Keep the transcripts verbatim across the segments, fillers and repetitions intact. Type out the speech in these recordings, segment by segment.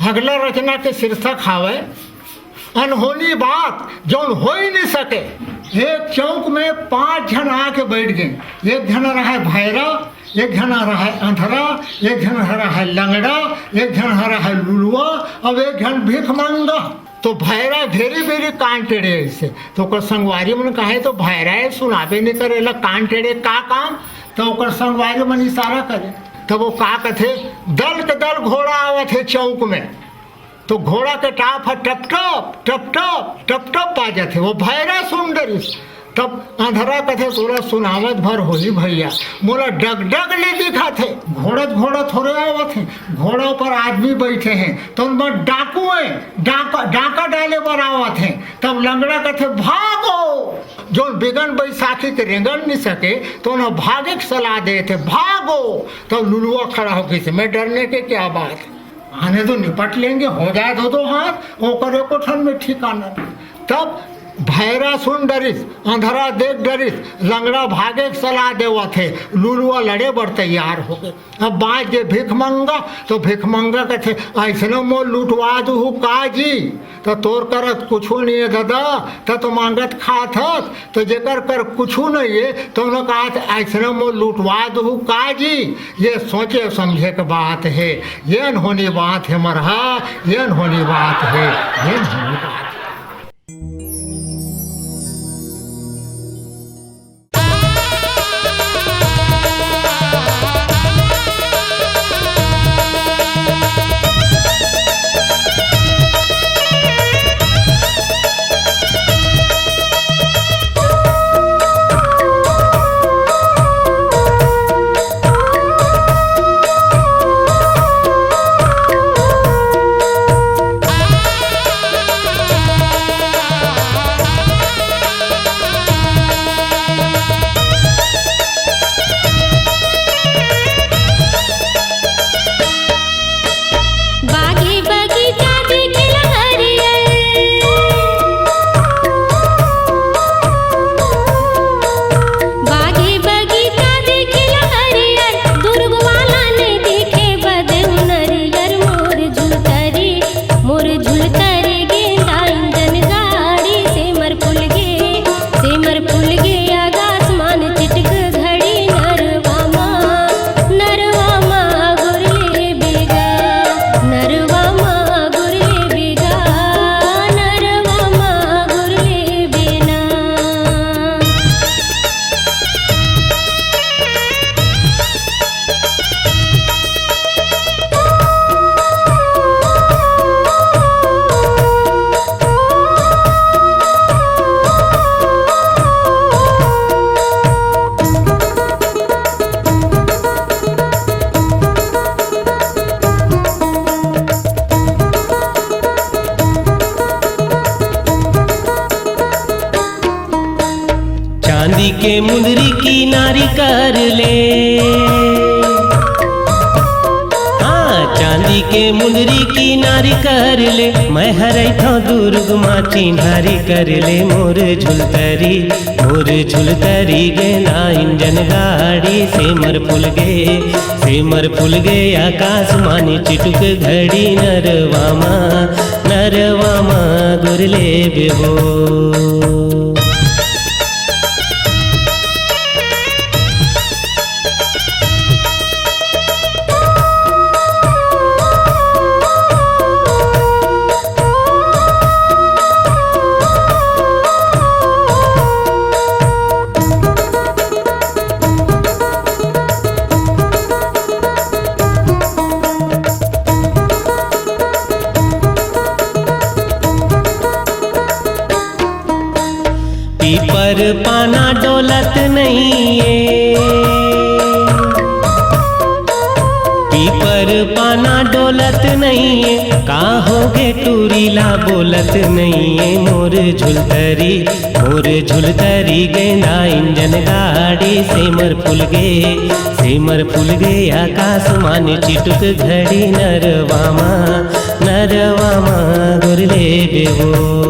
अगला रचना के शीर्षक हावय अनहोनी बात, जौन हो ही नहीं सके। एक चौक में पांच झन आके बैठ गए। एक झन रहा है भैरा, एक झन रहा है अंधरा, एक झन रहा है लंगड़ा, एक झन रहा है लुलुआ, अब एक झन भिखमंगा। तो भैरा घेरी बेरी कान टेढ़े ऐसे। तो ओकर संगवारी मन कहे, "तो भैरा है, सुनाबे नहीं करे ला, कान टेढ़े का काम?" तो ओकर संगवारी मन इशारा करे। तब वो का कथे, "दल के दल घोड़ा आवत है चौक में।" तो घोड़ा के टाप ह टप टप, टप टप, टप टप बाजत हे। वो भैरा सुन डरिस। तब अंधरा कथे, "तोला सुनावत भर होही भैया, मोला डगडग ले दिखत हे।" घोड़त घोड़त थोरे आवत हे, घोड़ा पर आदमी बैठे हैं, तो उन डाकू हैं, डाका, डाका डाले बर आवत हैं। तब लंगड़ा कथे, "भागो।" जोन बिगन बैसाखी के रेंगन नहीं सके, तो उन्हें भागे के सलाह देथे, "भागो।" तब लुलुआ खड़ा हो गई, "मैं डरने के क्या बात है?" आने दो, निपट लेंगे, हो जाए दो दो हाथ, ओकर एको ठन में ठिकाना नहीं। तब भैरा सुन डरिस, अंधरा देख डरिस, लंगड़ा भागे के सलाह देवत हे, लुलुआ लड़े बर तैयार हो गए। अब बाँच गे भिखमंगा, तो भिखमंगा कथे, "अइसने मोर लुटवा दुहू का जी?" त तोर करा कुछु नहीं है दादा, त तो मांगत खात हस, तो जेकर कर कुछु नहीं है, तो उन्होंने कहा, "अइसने मोर लुटवा दुहू का जी?" ये सोचे समझे के बात है, ये अनहोनी बात है मरहा, ये अनहोनी बात है, ये अनहोनी बात है। बागी बगीचा देखेला हरियर। बागी बगीचा देखेला हरियर। दुर्ग वाला नहीं दिखे बदे नरियर। मोर झुलतरी, मोर झुलतरी गेंदा इंजन गाड़ी। सेमर फूल गे, सेमर फूल गे आकाश मान चिटक घड़ी। नरवा मा, नरवा मा गुरले बेगा, नरवा मा गुरले बेगा, नरवा मा गुरले बेना। चांदी के मुंदरी किनारी कर ले, हाँ, चांदी के मुंदरी किनारी कर ले, मैं हरई थो दुर्ग मा चिन्हारी कर ले। मोर झुलतरी, मोर झुलतरी गेंदा इंजन गाड़ी। सेमर फूल गे, सेमर फूल गे आकाश मानी चिटुक घड़ी। नरवा मा, नरवा मा गुरले बेबो। पीपर पाना डोलत नहीं है, पीपर पाना डोलत नहीं है, का हो गे टूरी ला बोलत नहीं है। मोर झुलतरी, मोर झुलतरी गेंदा इंजन गाड़ी। सेमर फूल गे, सेमर फूल गे आकाश मानी चिटुक घड़ी। नरवा मा, नरवा मा गुरले बेबो।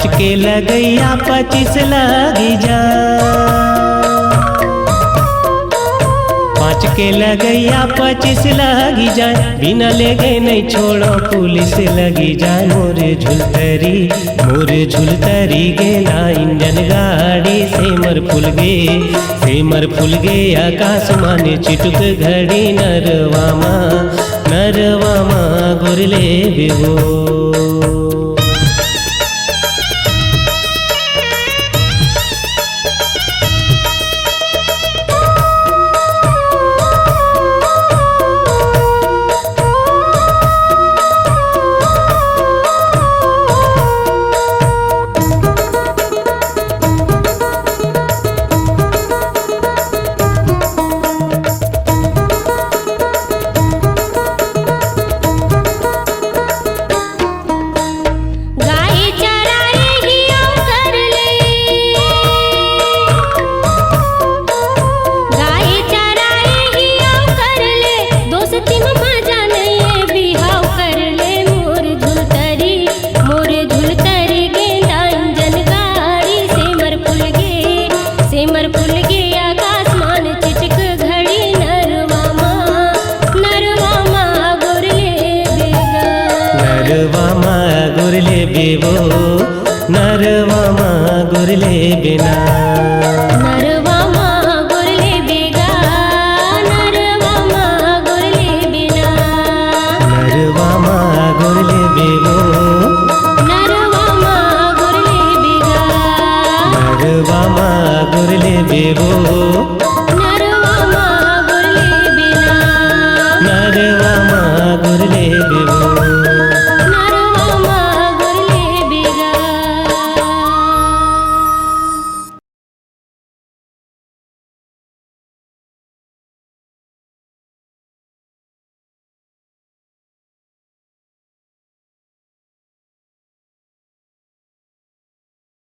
के लगैया पच्चीस लगी जाए, पाँच के लगैया पच्चीस लगी जाए, बिना लेगे नहीं छोड़ो पुलिस लगी जाए। मोर झुलतरी, मोर झुलतरी गेंदा इंजन गाड़ी, सेमर फूल गे, सेमर फूल गे आकाश माने चिटुक घड़ी नरवा मा, नरवा मा गोर लेबे वो। गाय चराए ही अउ कर ले, गाय चराए ही अउ कर ले, दोस्ती में मजा नहीं है, बिहाव कर ले। मोर झुलतरी, मोर झुलतरी गेंदा इंजन गाड़ी, सेमर फूल गे, सेमर फूल गे आकाश मान चिटक घड़ी नरवा मा, नरवा मा गोर लेबे गा। नरवा मा गोर लेबे वो, नरवा मा गोर लेबे ना। नरवा मा गोर लेबे गा, नरवा मा गोर लेबे ना। नरवा मा गोर लेबे वो। नरवा मा गोर लेबे गा। नरवा मा गोर लेबे वो।